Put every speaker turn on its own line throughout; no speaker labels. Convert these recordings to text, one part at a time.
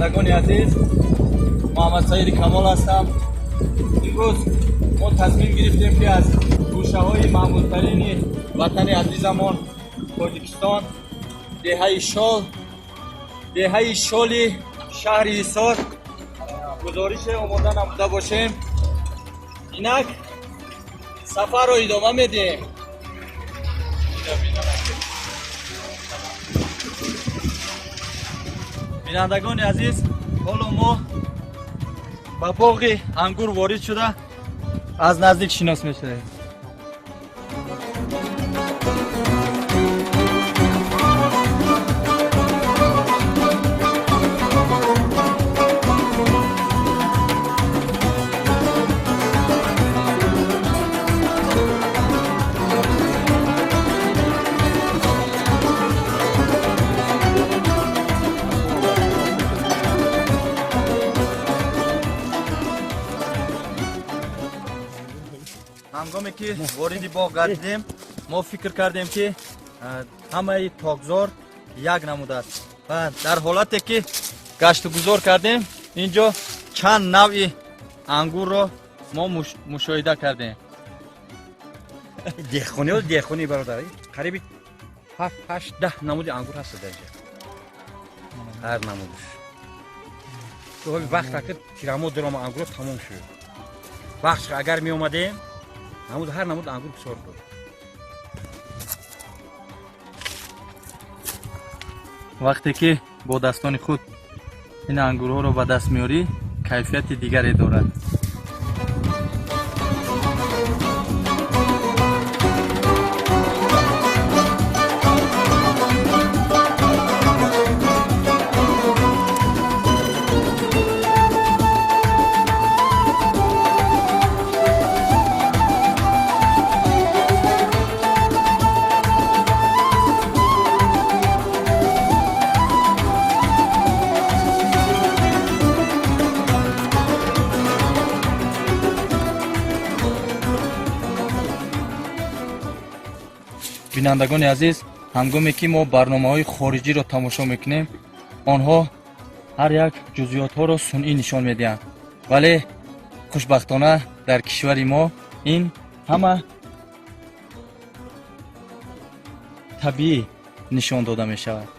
Бинандагони азиз, Муҳаммад Саиди Камол ҳастам. Имрӯз мо тасмим гирифтем, ки аз гӯшаҳои маъмултарини ватани азизамон Тоҷикистон, деҳаи Шол, деҳаи Шоли шаҳри Ҳисор гузорише омода намуда бошем. Инак сафарро идома медиҳем. Бинандагони азиз, ҳоло мо ба боғи ангур ворид шуда, аз наздик шинос мешавем. Ҳангоме ки вориди боғ гардидем, мо фикр кардем, ки ҳамаи токзор як намуд аст, ва дар ҳолате ки гаштугузор кардем, ин ҷо чанд навъи ангурро мо мушоҳида кардем.
Деҳқони, деҳқони, бародар, қариби ҳафт, ҳашт, 10 намуди ангур ҳаст дар инҷа, ҳар намудаш. Вақт аки тирамо дурома, ангуро тамом шуд. Вақт агар меомадем, намуд, ҳар намуд ангур бисёр буд.
Вақте ки бо дастони худ ин ангурҳоро ба даст меорӣ, кайфияти дигаре дорад. Бинандагони азиз, ҳангоме ки мо барномаҳои хориҷиро тамошо мекунем, онҳо ҳар як ҷузъиётҳоро сунъӣ нишон медиҳанд, вале хушбахтона дар кишвари мо ин ҳама табиӣ нишон дода мешавад.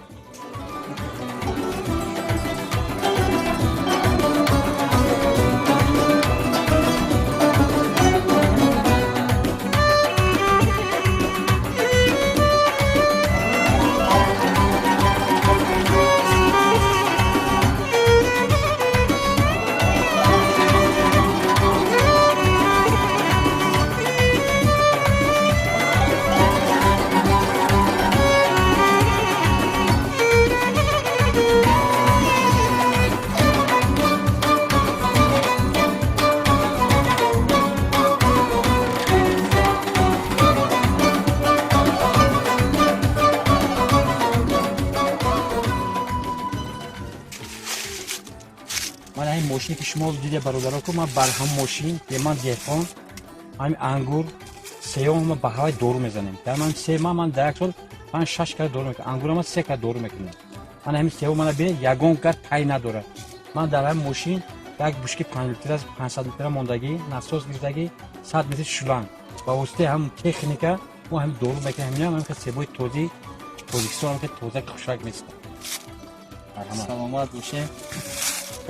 Ман ҳамин мошине ки шумо диде, бародаро, ку ман бар ҳам мошин, ман деҳқон, ҳамин ангур сеюм ма ба ҳавай дору мезанем. Дар ман се ма, ман дар як сол панҷ, шаш кара дору мекунам, ангура ман се кара дору мекунам. Ман ҳамин сеюм мана бинед, ягон гар пай надорад. Ман дар ҳамин мошин як бушки 5 литра, 500 литра мондагӣ, насос гирифтагӣ, 100 метр шланг, ба воситаи ҳам техника мо ҳамин дору мекунем. Ҳамина ҳамин себои този Тоҷикистон, ҳамин тоза, хушрак места.
Саломат бошем.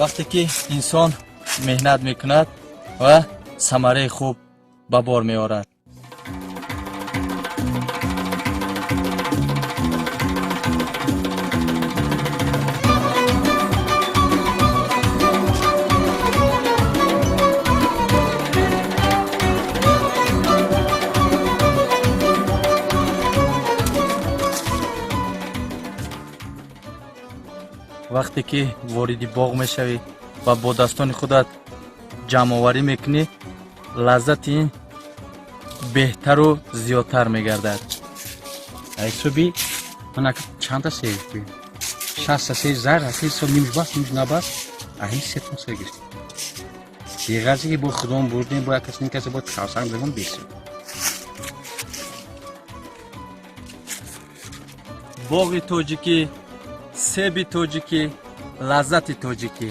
Вақте ки инсон меҳнат мекунад ва самараи хуб ба бор меорад. Вақте ки вориди боғ мешавӣ ва бо дастони худат ҷамъоварӣ мекунӣ, лаззати ин беҳтару зиёдтар мегардад.
Ҳисоби ман чанда себ, 60 себ зар ҳисоб, нимш бас, нимш набас, аҳин 3 тон себ гирифтем. Беғарзе ки бо худом бурдем, бо як кас, ним касе бо кавсар дагон бесеб.
Боғи тоҷикӣ, себи тоҷикӣ. Лаззати тоҷикӣ.